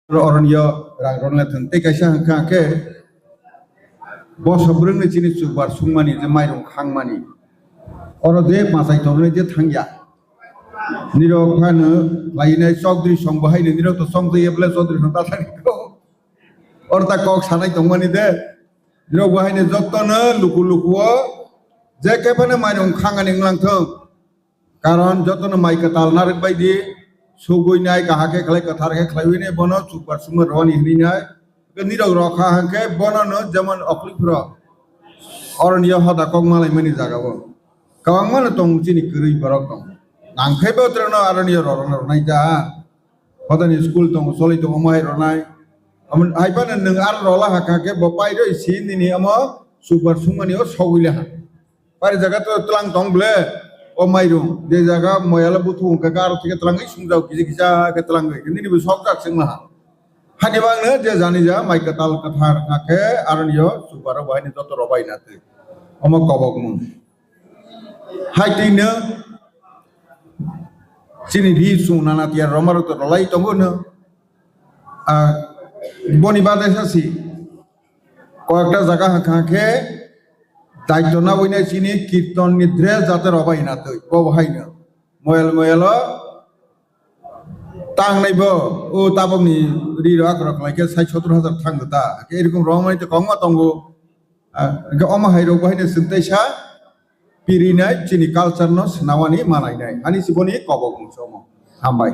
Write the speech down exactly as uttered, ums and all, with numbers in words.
Oro, oronio rang rwna thwng. Tei kaisa hwnkha khe boso bwrwngni chini chubar sungmani je mairung khangmani. Oro je pachai tongnai je thangya. Nirok phano lainai Chaudhary song bo haino nirok to song twi eble Chaudhary song ta thani ko. Oro ta kok sanai tongmani de. Nirok bo haino jottono luku luku o je khe phano mairung khangani wnglang thung. Karon jotono mai kwtal narwk bai di, sugui nai, kaham khe khlai, kwthar khe khlaiwi nai, bono chubar sungma rwani hwnwi nai. Nirok rokha hwnkhe bono no jemon oklipro oronio hoda kok malaimani jagao. Kwbangma no tongo chini kwrwi borok tongo. Nangkhai bo tereno aronio rorokno rwnai da. Hodani school tongo, choli tongo, omo hai rwnai. Omo hai phano nwng aro rola hakha khe bo pairwi si nini omo chubar sungmani o sogwi le ha. Pari jaga to tlang tong ble, o mairung, je jaga moyala buthu hwnkha khe aro thike tlangwi sungjao kisa kisa khe tlangwi, nini bo sokjak chwngma ha. Hani bangno je jani ja mai kwtal kwthar hwnkha khe aronio chubar o bo haino joto robai na twi. Omo kobokmung. Hai twi no chini ri sung nana tiya roma rok to rolai tongo no. Ah, boni bade sa si. Koyekta jaga hwnkha khe daityo nabwinai chini kirton ni dress jate robai na twi. Bo bo haino. Moyal moyalo tangnai bo o tabok ni ri rok akrok lai khe sai sottor hajar thang ta. Khe erokom romani to kongma tongo. Ah, hwnkhe omo hai rok bo haino chwng teisa pirinai chini culture no swnawani malainai. Ani si boni kobok mung somo. Hambai.